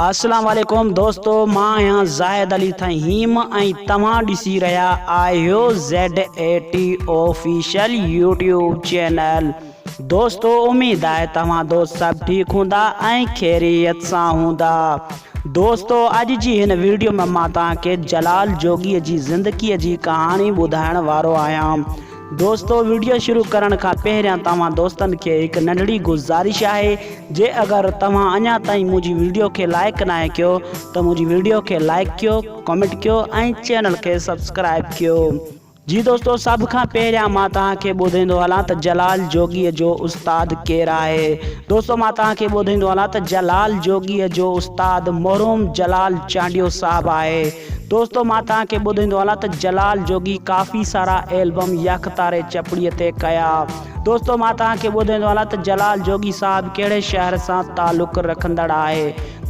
اسلام عليڪم دوستو مان آهيان زاهد علي ٿهيم ۽ توهان ڏسي رهيا آهيو Z A T official YouTube channel دوستو اميد آهي توهان دوست سڀ ٺيڪ هوندا ۽ خيريت سان هوندا دوستو اڄ جي هن ويڊيو ۾ مان توهان کي جلال جوڳي جي زندگي جي ڪهاڻي ٻڌائڻ وارو آهيان دوستو وڊيو شروع ڪرڻ کان پهريان توهان دوستن کي هڪ ننڍڙي گذارش آهي جي اگر توهان اڃا تائين منهنجي وڊيو کي لائيڪ ناهي ڪيو ته منهنجي وڊيو کي لائيڪ ڪيو ڪمينٽ ڪيو ۽ چينل کي سبسڪرائيب ڪيو. جي دوستو سڀ کان پهريان مان توهان کي ٻڌائيندو هلان ته جلال جوڳي جو استاد ڪير آهي دوستو مان توهان کي ٻڌائيندو هلان ته جلال جوڳي جو استاد مرحوم جلال چانڊيو صاحب آهي دوستو مان توهان کي ٻڌائيندو هلان ته جلال جوڳي ڪافي سارا البم يخ تاري چپڙي تي ڪيا. دوستو مان توهان کي ٻڌائيندو هلان ته جلال جوڳي صاحب ڪهڙي شهر سان تعلق رکندڙ آهي.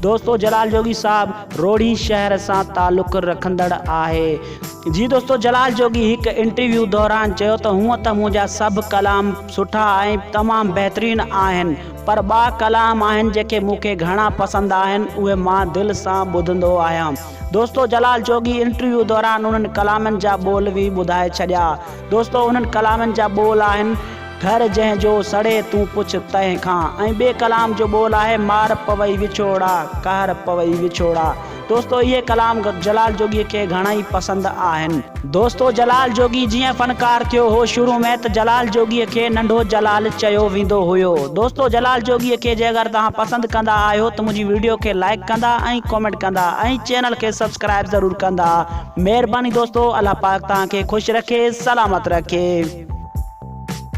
دوستو جلال جوڳي صاحب روهڙي شهر سان تعلق رکندڙ آهي. جي دوستو جلال جوڳي هڪ انٽرويو دوران چيو ته هونء ته منهنجا سڀ ڪلام سٺا ۽ تمام بهترين آهن پر ٻه ڪلام آهن جيڪي مون کي گهڻا پسند آهن اهي مان دل سان ٻڌندو آهيان. دوستو جلال جوڳي انٽرويو دوران انهن ڪلامن جا ٻول به ٻڌائي ڇڏيا. دوستو انهن ڪلامن جا ٻول آهن، گهر جنهن جو سڙي تون پڇ تنهن کان ۽ ٻئي ڪلام جو ٻول آهي مار پوئي وڇوڙا قهر پوئي وڇوڙا. دوستو اهي ڪلام جلال جوڳي کي گهڻا ئي پسند آهن. دوستو جلال جوڳي جيئن فنڪار ٿيو هو شروع ۾ ته جلال جوڳي کي ننڍو جلال چيو ويندو هيو. دوستو جلال جوڳي کي جي اگر توهان پسند ڪندا آهيو ته منهنجي وڊيو کي لائيڪ ڪندا ۽ ڪامينٽ ڪندا ۽ چينل کي سبسڪرائيب ضرور ڪندا مهرباني دوستو الله پاڪ توهان کي خوش رکي سلامت رکي.